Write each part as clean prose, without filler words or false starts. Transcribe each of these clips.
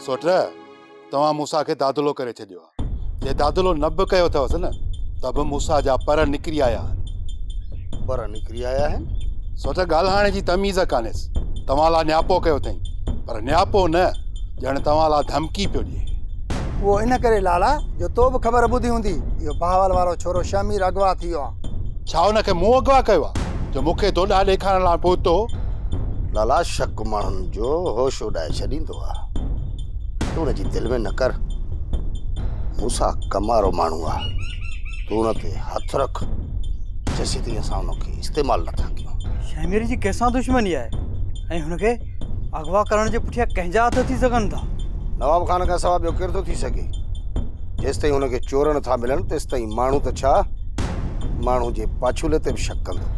سوٽ، توهان موسيٰ کي دادلو ڪري ڇڏيو آهي. جي دادلو نه به ڪيو اٿوس نه ته به موسيٰ جا پر نڪري آيا آهن. پر نڪري آيا آهن؟ سوٽ، ڳالهائڻ جي تميز ڪانهيس. توهان لاء نياپو ڪيو اٿئين، پر نياپو نه، ڄڻ توهان لاء ڌمڪي پيو ڏئي. اهو ان ڪري لالا جو تو به خبر ٻڌي هوندي، اهو بهاول وارو ڇورو شهمير اغوا ٿي ويو آهي. ڇا ان کي مون اغوا ڪيو آهي جو مون کي دوڏا ڏيکارڻ لاء پهتو هو؟ لالا شڪ ماڻهن جو هوش اڏائي ڇڏيندو آهي. تون ان جي دل ۾ نه ڪر. موسيٰ ڪمارو ماڻهو آهي. تون ان تي هٿ رک جيسيتائين اسان ان کي استعمال نه ٿا ڪيون. شهمير جي ڪنهن سان دشمني آهي ۽ هن کي اغوا ڪرڻ جي پٺيان ڪنهن جا هٿ ٿي سگهن ٿا؟ نواب خان کان سوا ٻيو ڪير ٿو ٿي سگهي؟ جيستائين هن کي چور نه ٿا ملن تيستائين ماڻهو ته ڇا ماڻهو جي پاڇولي تي به شڪ ڪندو.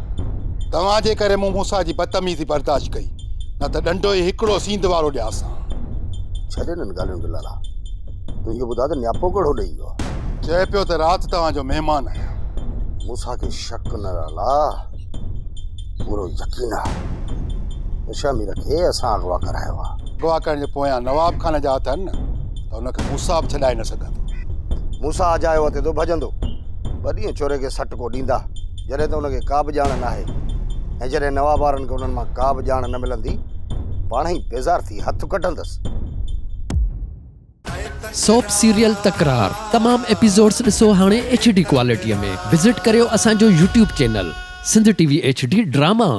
توهان جي ڪري مون موسيٰ جي بدتميزي برداشت ڪئي، نه ته ڏنڊو ئي هڪڙو سينڌ وارو ڏيانس ها. ڇڏ انهن ڳالهين کي لالا، تون اهو ٻڌاء ته نياپو ڪهڙو ڏئي ويو آهي؟ چئي پيو ته رات توهان جو مهمان آهيان. موسيٰ کي شڪ نه لالا، پورو يقين آهي ته شهمير کي اسان اغوا ڪرايو آهي. اغوا ڪرڻ جي پويان نواب خان جا هٿ آهن نه ته ان کي موسيٰ به ڇڏائي نه سگهندو. موسيٰ اجايو وتي ٿو ڀڄندو. ٻه ڏينهن چوري کي سٽڪو ڏيندا، جڏهن ته ان کي ڪا به ڄاڻ ناهي ۽ جڏهن نواب وارن کي انهن مان ڪا به ڄاڻ نه ملندي، پاڻهئي بيزار ٿي هٿ ڪڍندس. سوپ سيريل تڪرار تمام ايپيسوڊس ڏسو هاڻي ايڇ ڊي ڪوالٽي ۾ وزٽ ڪريو اسان جو YouTube channel Sindh T V H D drama.